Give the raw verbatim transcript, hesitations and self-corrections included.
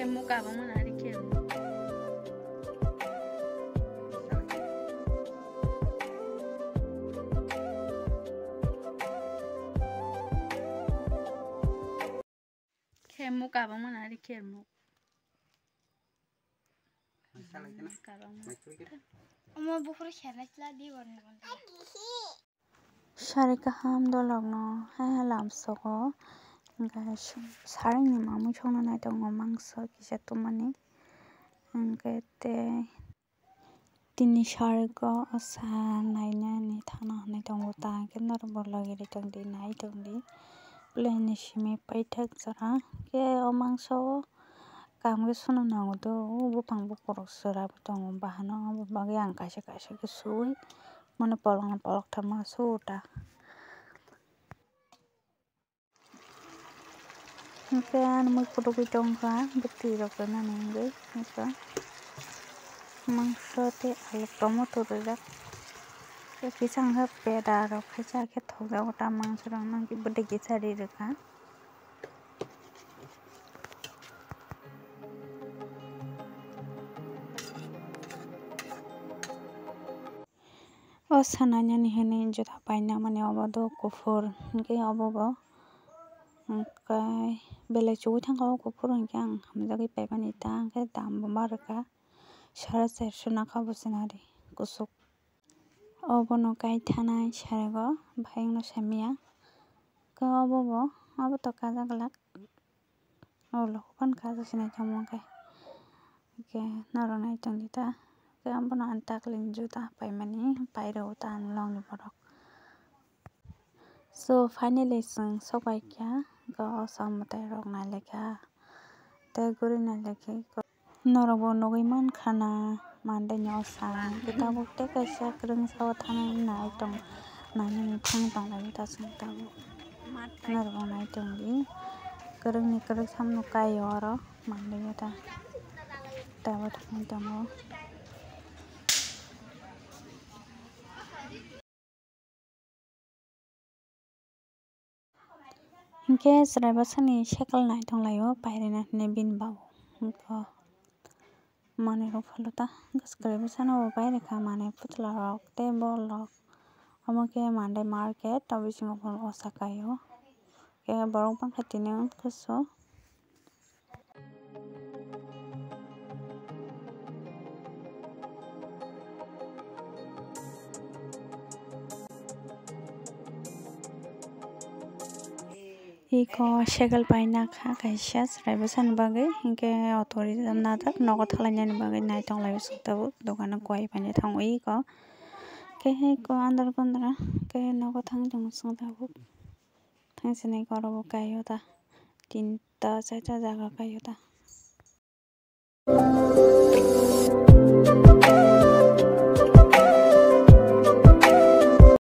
Muka bangma nari khe. Khe muka bangma nari khe mu. Muka bangma. Omo bukhuk kherna chwla di borni. Sari kaham dolokno hai hai lamsogo, hwnkhe saringni mamwi songna naitongo mangso kisa tumani, hwnkhe tei tini sarigo osa nainani thangna hwnwi tongo ta, hwnkhe norokbo logi ri tongdi, nai tongdi, plane ni simi paithak jora khe o mangso o. Kaham khe swnam nango do, o buphang bukhuk rok chwra bo tongo, bahai no abo bagwi ang kaisa kaisa khe suwi mano polokno polokthama suo ta. Hwnkhe ani mui kutukwi tongkha, bwtwi rok rwnani hwnwi hwnkha mangso tei alu tomato rwjak. Tei kisa hwnkhe peda rok khe cha khe thokjago ta mangso rok no hwnkhe bwtwi kisa ri rwkha. O sanani hwnwi juda paina mani obo do kuphur hwnkhe obo bo hwnkhe belai chugui thangkha o kuphur hwnkhe ang hamjagwi paimani ta hwnkhe dam bo ma rwkha sare charso nakha bo sinari kuchuk. Obono kaithanai sarigo, bayengno samiya. Khe obo bo, obo to kajak glak. O logo phano kajak sinai tongmo khe. Hwnkhe norok nai tongdi ta. Khe abono ang taklini juda paimani, pairw ta ang longni borok. So, finally, chwng sokpaikha, hwnkhe o samwtai rok nailaikha, tei guri nailaikha. Norokbo nugui mankha na, mandaini o sal, hwnkhe tabuk tei kaisa kwrwngsa o thangna nai tong, nainani thang tonglaio ta chwng tabuk. Norokbo nai tongdi, kwrwngni kwrwksa no kai o oro mandaio ta, tabuk thangwi tongo. Hwnkhe chwraibasani cycle nai tonglaio, pairina hwnwi bini babu. Hwnkhe manwirok phano ta, hwnkhe chwraibasano bo pairikha manwi, putla rok tei bol rok. Omo khe Monday market, o bisingo phano o sakaio. Hwnkhe borok bangkha tini wngkha so. Iko cycle paina kha kaisa chwraibasani bagwi, hwnkhe auto reejak najak nogo thalainani bagwi nai tonglaio chwng tabuk, dogano kowai paina thango iko. Khe iko andar kondra khe nogo thangwi tongo chwng tabuk. Thangsinai oro bo kaio ta, tinta charta jaga kaio ta.